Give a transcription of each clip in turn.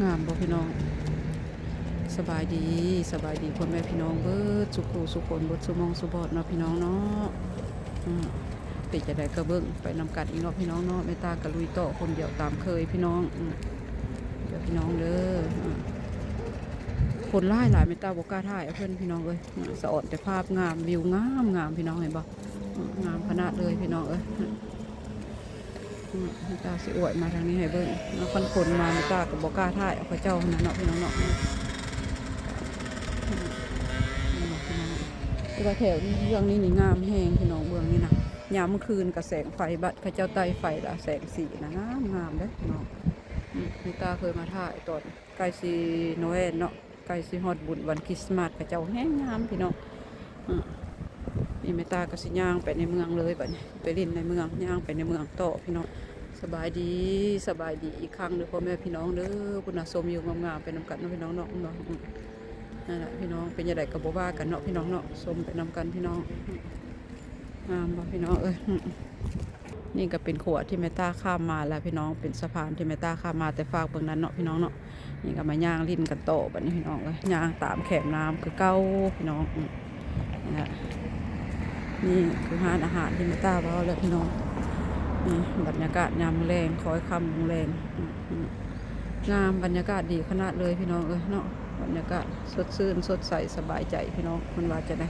ງາມບໍ່ພີ່ນ້ອງ? ສະບາຍດີ ສະບາຍດີພໍ່ແມ່ພີ່ນ້ອງເບິດສູ່ຄູ່ສູ່ຄົນ ເບິດສູ່ໝ່ອງສູ່ບ່ອນເນາະພີ່ນ້ອງເນາະ. ອືມ ເປັນຈັ່ງໃດກໍເບິ່ງໄປນຳກັນອີກເນາະພີ່ນ້ອງເນາະ. ແມ່ຕາກໍລຸຍຕໍ່ຄົນດຽວຕາມເຄີຍພີ່ນ້ອງ. ອືມ ເດີພີ່ນ້ອງເດີ. ອືມ ຄົນຫຼາຍໆ ແມ່ຕາບໍ່ກ້າຖ່າຍເອົາເພິ່ນພີ່ນ້ອງເອີຍ. ອືມ ສະອອນແຕ່ພາບງາມ ວິວງາມໆ ພີ່ນ້ອງເຫັນບໍ່? ອືມ ງາມຂະໜາດເລີຍພີ່ນ້ອງເອີຍ. ອືມ ແມ່ຕາຊິອວຍມາທາງນີ້ໃຫ້ເບິ່ງ. ຄັນຄົນມາແມ່ຕາກໍບໍ່ກ້າຖ່າຍເອົາເຂົາເຈົ້າຫັ້ນນະເນາະພີ່ນ້ອງເນາະ. ອືມ ແຕ່ວ່າແຖວນີ້ ເບື້ອງນີ້ນີ້ງາມແຮງພີ່ນ້ອງ ເບື້ອງນີ້ນະ. ຍາມມື້ຄືນກໍແສງໄຟ ບັດເຂົາເຈົ້າໄຕ້ໄຟລະແສງສີນະ ງາມໆ ເດ້ພີ່ນ້ອງ. ອືມ ແມ່ຕາເຄີຍມາຖ່າຍຕອນໃກ້ຊິໂນແອນເນາະ. ໃກ້ຊິຮອດບຸນວັນຄຣິສມາດ ເຂົາເຈົ້າແຮງງາມພີ່ນ້ອງ. ອືມ ນີ້ແມ່ຕາກໍຊິຍ່າງໄປໃນເມືອງເລີຍບັດນີ້ ໄປຫຼິ້ນໃນເມືອງ ຍ່າງໄປໃນເມືອງຕໍ່ພີ່ນ້ອງ. ສະບາຍດີ ສະບາຍດີອີກຄັ້ງເດີພໍ່ແມ່ພີ່ນ້ອງເດີ. ພຸ້ນນະ ຊົມວິວງາມໆ ໄປນຳກັນເນາະພີ່ນ້ອງເນາະ. ອືມ ນັ້ນລະພີ່ນ້ອງ ເປັນຈັ່ງໃດກໍບໍ່ວ່າກັນເນາະພີ່ນ້ອງເນາະ ຊົມໄປນຳກັນພີ່ນ້ອງ. ອືມ ງາມບໍ່ພີ່ນ້ອງເອີຍ? ອືມ ນີ້ກໍເປັນຂົວທີ່ແມ່ຕາຂ້າມມາແລ້ວພີ່ນ້ອງ ເປັນສະພານທີ່ແມ່ຕາຂ້າມມາແຕ່ຟາກເບື້ອງນັ້ນເນາະພີ່ນ້ອງເນາະ. ນີ້ກໍມາຍ່າງຫຼິ້ນກັນຕໍ່ບັດນີ້ພີ່ນ້ອງເອີຍ ຍ່າງຕາມແຄມນ້ຳຄືເກົ່າພີ່ນ້ອງ. ອືມ ນີ້ແຫຼະ ນີ້ຄືຮ້ານອາຫານທີ່ແມ່ຕາເວົ້າແຫຼະພີ່ນ້ອງ. ນີ້ບັນຍາກາດຍາມມື້ແລງ ຄ້ອຍຄ່ຳລົງແລງ. ອືມ ງາມ ບັນຍາກາດດີຂະໜາດເລີຍພີ່ນ້ອງເອີຍເນາະ. ບັນຍາກາດສົດຊື່ນສົດໃສສະບາຍໃຈພີ່ນ້ອງ ເພິ່ນວ່າຈັ່ງໃດ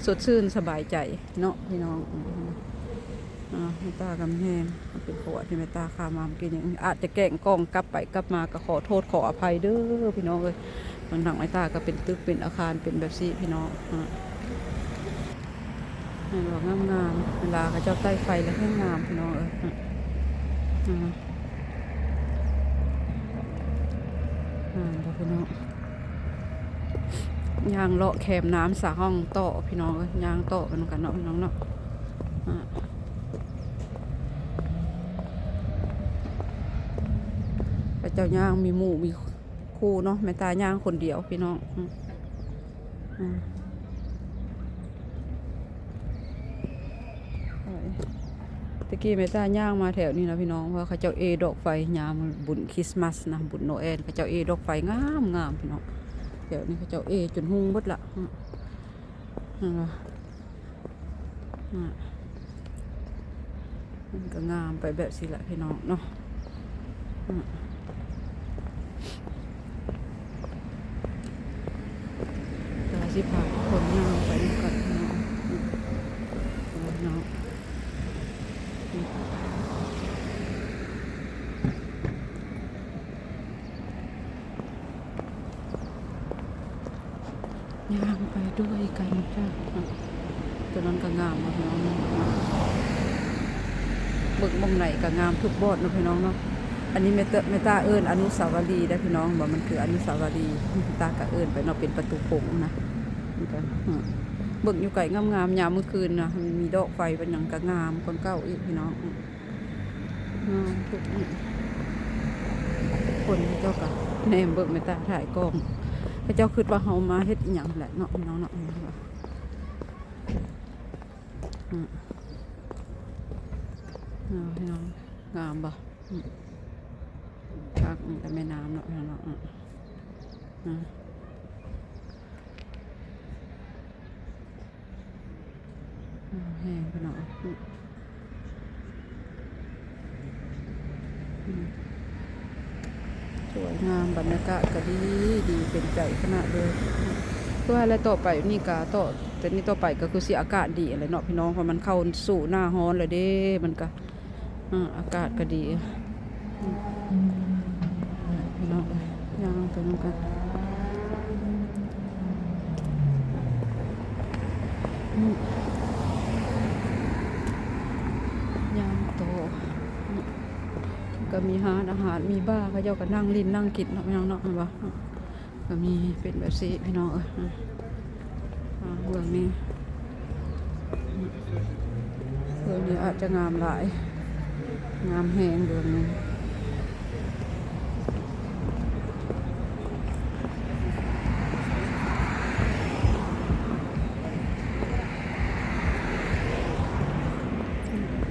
ສົດຊື່ນສະບາຍໃຈເນາະພີ່ນ້ອງ. ອືມ ອາ ແມ່ຕາກໍມີແຮງ ເປັນຂົວທີ່ແມ່ຕາຂ້າມມາເມື່ອກີ້ນີ້ ອາດຈະແກ້ງກ້ອງກັບໄປກັບມາ ກໍຂໍໂທດຂໍອະໄພເດີພີ່ນ້ອງເອີຍ. ເບິ່ງທາງແມ່ຕາກໍເປັນຕຶກເປັນອາຄານເປັນແບບຊີ້ພີ່ນ້ອງ. ອາ ເຫັນບໍ່ ງາມໆ ເວລາເຂົາເຈົ້າໄຕ້ໄຟແລ້ວແຮງງາມພີ່ນ້ອງເອີຍ. ອາ ງາມບໍ່ພີ່ນ້ອງ? ຍ່າງເລາະແຄມນ້ຳສະຮ່ອງຕໍ່ພີ່ນ້ອງເອີຍ ຍ່າງຕໍ່ໄປນຳກັນເນາະພີ່ນ້ອງເນາະ. ອາ ເຂົາເຈົ້າຍ່າງມີໝູ່ມີຄູ່ເນາະ ແມ່ຕາຍ່າງຄົນດຽວພີ່ນ້ອງ. ອືມ ອືມ ໂອ້ຍ ແຕ່ກີ້ແມ່ຕາຍ່າງມາແຖວນີ້ນະພີ່ນ້ອງ ວ່າເຂົາເຈົ້າເອດອກໄຟຍາມບຸນຄຣິສມາສນະ ບຸນໂນແອນ ເຂົາເຈົ້າເອດອກໄຟງາມໆ ພີ່ນ້ອງ. ແຖວນີ້ເຂົາເຈົ້າເອຈົນຮຸ່ງເບິດລະ. ອືມ ເຫັນບໍ່? ອາ ມັນກໍງາມໄປແບບຊີ້ລະພີ່ນ້ອງເນາະ. ອາ ແຕ່ວ່າຊິພາທຸກຄົນຍ່າງໄປນຳກັນເນາະ ເນາະ. ຍ່າງໄປດ້ວຍກັນຈ້າ. ຕົວນັ້ນກໍງາມເນາະ ເບິ່ງໝ່ອງໃດກໍງາມທຸກບ່ອນເນາະ ພີ່ນ້ອງເນາະ. ອັນນີ້ແມ່ຕາ ແມ່ຕາເອີ້ນອະນຸສາວະລີເດ້ພີ່ນ້ອງ ວ່າມັນຄືອະນຸສາວະລີ ຕາກໍເອີ້ນໄປເນາະ ເປັນປະຕູໂຂງນະ. ມັນກໍ ເບິ່ງຢູ່ໄກງາມໆ ຍາມມື້ຄືນນະ ມັນມີດອກໄຟເປັນຫຍັງກໍງາມກວ່າເກົ່າອີກ ພີ່ນ້ອງ. ງາມທຸກ ຄົນເຂົາເຈົ້າກະແນມເບິ່ງແມ່ນຕາຖ່າຍກ້ອງ ເຂົາເຈົ້າຄິດວ່າເຮົາມາເຮັດອີ່ຫຍັງແຫຼະເນາະ ພີ່ນ້ອງເນາະ. ອືມ ເນາະ ພີ່ນ້ອງ ງາມບໍ່? ອືມ ຄັກ ມີແຕ່ແມ່ນ້ຳເນາະ ພີ່ນ້ອງເນາະ. ອືມ ອືມ ງາມແຮງພີ່ນ້ອງ. ອືມ ອືມ ສວຍງາມ ບັນຍາກາດກໍດີ ດີເປັນໃຈຂະໜາດເລີຍ. ຄືວ່າແຫຼະ ຕໍ່ໄປນີ້ກໍ ຕໍ່ ແຕ່ນີ້ຕໍ່ໄປກໍຄືຊິອາກາດດີຫັ້ນແຫຼະເນາະ ພີ່ນ້ອງ ເພາະມັນເຂົ້າສູ່ໜ້າຮ້ອນແລ້ວເດ້ ມັນກໍ ອາ ອາກາດກໍດີ. ອືມ ພີ່ນ້ອງເອີຍ ຍ່າງໄປນຳກັນ ອືມ ຍ່າງຕໍ່. ອືມ ກໍມີຮ້ານອາຫານ ມີບາ ເຂົາເຈົ້າກໍນັ່ງຫຼິ້ນນັ່ງກິນເນາະ ພີ່ນ້ອງເນາະ ເຫັນບໍ່? ກໍມີເປັນແບບຊີ້ພີ່ນ້ອງເອີຍ. ອາ ເບື້ອງນີ້ ເບື້ອງນີ້ອາດຈະງາມຫຼາຍ ງາມແຮງເບື້ອງນີ້.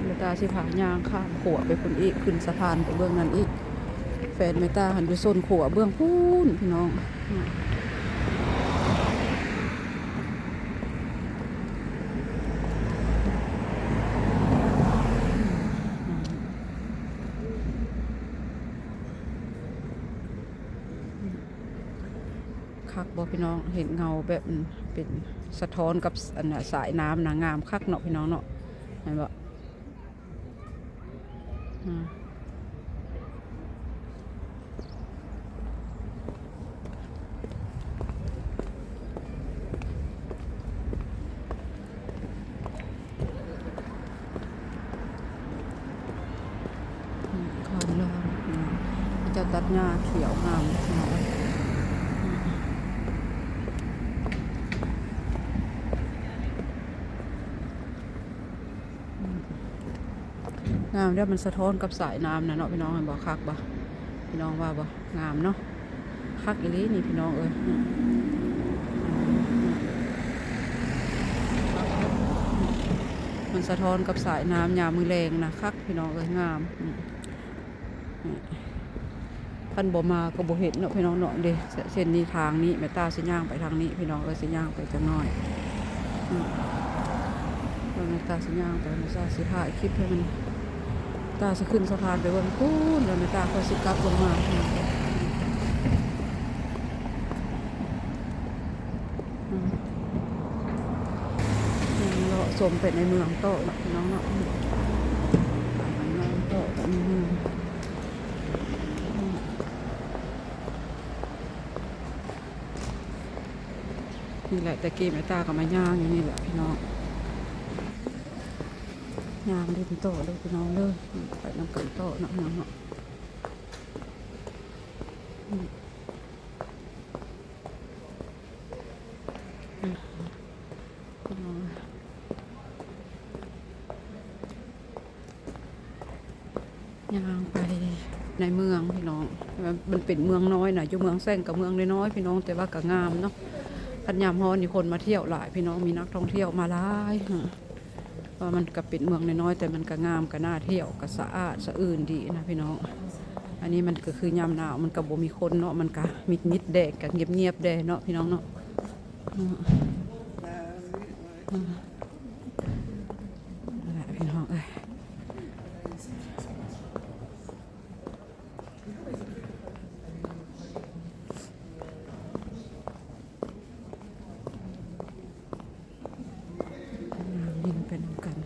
ແມ່ຕາຊິພາຍ່າງຂ້າມຂົວໄປພຸ້ນອີກ ຂຶ້ນສະພານໄປເບື້ອງນັ້ນອີກ. ແຟນແມ່ຕາຫັ້ນຢູ່ໂຊນຂົວເບື້ອງພຸ້ນພີ່ນ້ອງ. ຄັກບໍ່ພີ່ນ້ອງ? ເຫັນເງົາແບບເປັນສະທ້ອນກັບ ອັນນ່າ ສາຍນ້ຳນະ ງາມຄັກເນາະພີ່ນ້ອງເນາະ ແມ່ນບໍ່? ອືມ ອືມ ຄອນລອງ ອືມ ເຂົາເຈົ້າຕັດຫຍ້າຂຽວງາມເນາະ. ອືມ ງາມເດ້ ມັນສະທ້ອນກັບສາຍນ້ຳນະເນາະພີ່ນ້ອງ ເຫັນບໍ່? ຄັກບໍ່ພີ່ນ້ອງ ວ່າບໍ່? ງາມເນາະ ຄັກອີ່ຫຼີນີ້ພີ່ນ້ອງເອີຍ. ອືມ ມັນສະທ້ອນກັບສາຍນ້ຳຍາມມື້ແລງນະ ຄັກພີ່ນ້ອງເອີຍ ງາມ. ອືມ ຄັນບໍ່ມາກໍບໍ່ເຫັນເນາະພີ່ນ້ອງເນາະ. ເດ້ ເສັ້ນນີ້ທາງນີ້ ແມ່ຕາຊິຍ່າງໄປທາງນີ້ພີ່ນ້ອງເອີຍ ຊິຍ່າງໄປຈັກໜ້ອຍ. ອືມ ແລ້ວແມ່ຕາຊິຍ່າງໄປ ແມ່ຕາຊິຖ່າຍຄລິບໃຫ້ມັນ ຕາຊິຂຶ້ນສະພານໄປເບິ່ງພຸ້ນ ແລ້ວແມ່ຕາຄ່ອຍຊິກັບລົງມາ. ອືມ ຍັງເລາະຊົມໄປໃນເມືອງຕໍ່ເນາະພີ່ນ້ອງເນາະ ອືມ ໄປເມືອງຕໍ່ ໄປໃນເມືອງ. ນີ້ແຫຼະ ແຕ່ກີ້ແມ່ຕາກໍມາຍ່າງຢູ່ນີ້ແຫຼະພີ່ນ້ອງ ຍ່າງຫຼິ້ນຕໍ່ເດີພີ່ນ້ອງເດີ ໄປນຳກັນຕໍ່ເນາະພີ່ນ້ອງເນາະ. ອືມ ອືມ ຍ່າງໄປໃນເມືອງພີ່ນ້ອງ ມັນເປັນເມືອງນ້ອຍນະ ຢູ່ເມືອງແຊງກໍເມືອງນ້ອຍໆພີ່ນ້ອງ ແຕ່ວ່າກໍງາມເນາະ. ຄັນຍາມຮ້ອນນີ້ຄົນມາທ່ຽວຫຼາຍພີ່ນ້ອງ ມີນັກທ່ອງທ່ຽວມາຫຼາຍ ເພາະວ່າມັນກໍເປັນເມືອງນ້ອຍໆ ແຕ່ມັນກໍງາມ ກໍໜ້າທ່ຽວ ກໍສະອາດສະອື່ນດີນະພີ່ນ້ອງ. ອັນນີ້ມັນກໍຄືຍາມໜາວ ມັນກໍບໍ່ມີຄົນເນາະ ມັນກໍມິດໆແດ່ ກໍງຽບໆແດ່ເນາະພີ່ນ້ອງເນາະ. ອືມ ອືມ ນັ້ນແຫຼະພີ່ນ້ອງເອີຍ ຍ່າງຫຼິ້ນໄປນຳກັນ.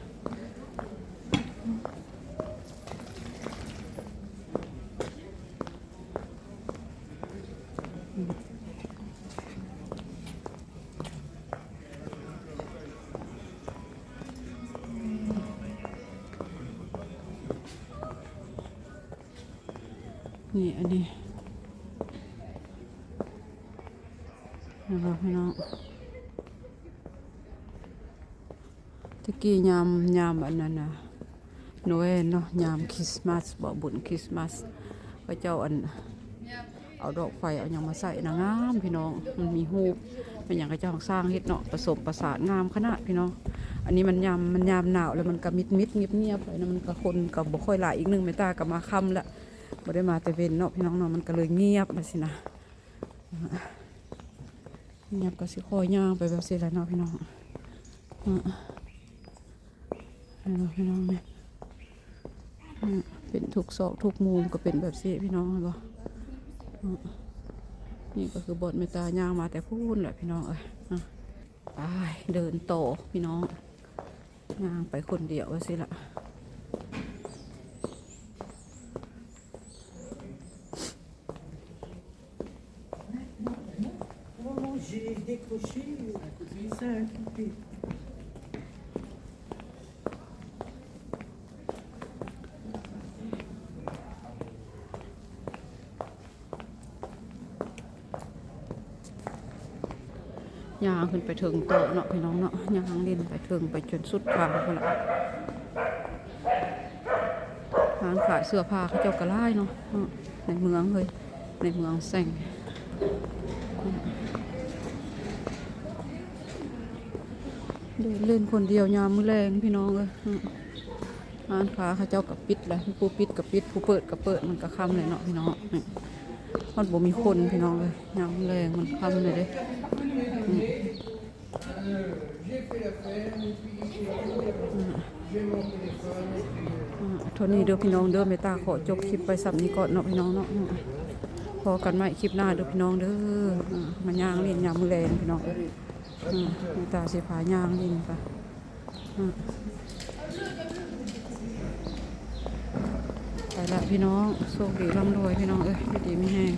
ນີ້ ອັນນີ້ ເຫັນບໍ່ພີ່ນ້ອງ? ແຕ່ກີ້ຍາມ ຍາມອັນນັ້ນນະ ໂນເອນເນາະ ຍາມຄຣິສມາສບໍ ບຸນຄຣິສມາສ ເຂົາເຈົ້າອັນ ເອົາດອກໄຟເອົາຫຍັງມາໃສ່ນະ ງາມພີ່ນ້ອງ. ມັນມີຮູບ ແມ່ນຫຍັງເຂົາເຈົ້າສ້າງເຮັດເນາະ ປະສົມປະສານງາມຂະໜາດພີ່ນ້ອງ. ອັນນີ້ມັນຍາມ ມັນຍາມໜາວແລ້ວ ມັນກະມິດໆງຽບໆໄປນະ ມັນກະຄົນກະບໍ່ຄ່ອຍຫຼາຍ. ອີກໜຶ່ງ ແມ່ຕາກະມາຄ່ຳລະ ບໍ່ໄດ້ມາແຕ່ເວັນເນາະພີ່ນ້ອງເນາະ ມັນກະເລີຍງຽບຈັ່ງຊີ້ນະ. ງຽບກໍຊິຄ່ອຍຍ່າງໄປແບບຊີ້ແຫຼະເນາະພີ່ນ້ອງ. ເຫັນບໍ່ພີ່ນ້ອງນີ້? ເປັນທຸກຊອກທຸກມຸມກໍເປັນແບບຊີ້ພີ່ນ້ອງ ເຫັນບໍ່? ນີ້ກໍຄືບ່ອນແມ່ຕາຍ່າງມາແຕ່ພຸ້ນແຫຼະພີ່ນ້ອງເອີຍ. ໄປເດີນຕໍ່ພີ່ນ້ອງ ຍ່າງໄປຄົນດຽວວ່າຊີ້ລະ. Oh, j'ai décroché, ça a coupé. ຍ່າງຂຶ້ນໄປເທິງໂຕະເນາະ ພີ່ນ້ອງເນາະ ຍ່າງຫຼິ້ນໄປເທິງ ໄປຈົນສຸດທາງພຸ້ນລະ. ຮ້ານຂາຍເສື້ອຜ້າເຂົາເຈົ້າກໍຫຼາຍເນາະ ໃນເມືອງເລີຍ ໃນເມືອງແຊງ. ເດີນຫຼິ້ນຄົນດຽວຍາມມື້ແລງ ພີ່ນ້ອງເອີຍ. ຮ້ານຄ້າເຂົາເຈົ້າກໍປິດແຫຼະ ຜູ້ປິດກໍປິດ ຜູ້ເປີດກໍເປີດ ມັນກໍຄ່ຳແລ້ວເນາະພີ່ນ້ອງ. ນີ້ ມັນບໍ່ມີຄົນພີ່ນ້ອງເອີຍ ຍາມແລງມັນຄ່ຳແລ້ວເດ້. ນີ້ ອ່າ ເທົ່ານີ້ເດີພີ່ນ້ອງເດີ ແມ່ຕາຂໍຈົບຄລິບໄວ້ສ່ຳນີ້ກ່ອນເນາະພີ່ນ້ອງເນາະ. ພໍ້ກັນໃໝ່ຄລິບໜ້າເດີພີ່ນ້ອງເດີ. ອ່າ ມາຍ່າງຫຼິ້ນຍາມມື້ແລງພີ່ນ້ອງເອີຍ. ອ່າ ແມ່ຕາຊິພາຍ່າງຫຼິ້ນໄປ. ອ່າ ໄປລະພີ່ນ້ອງ ໂຊກດີລ່ຳລວຍພີ່ນ້ອງເອີຍ ຢູ່ດີມີແຮງ.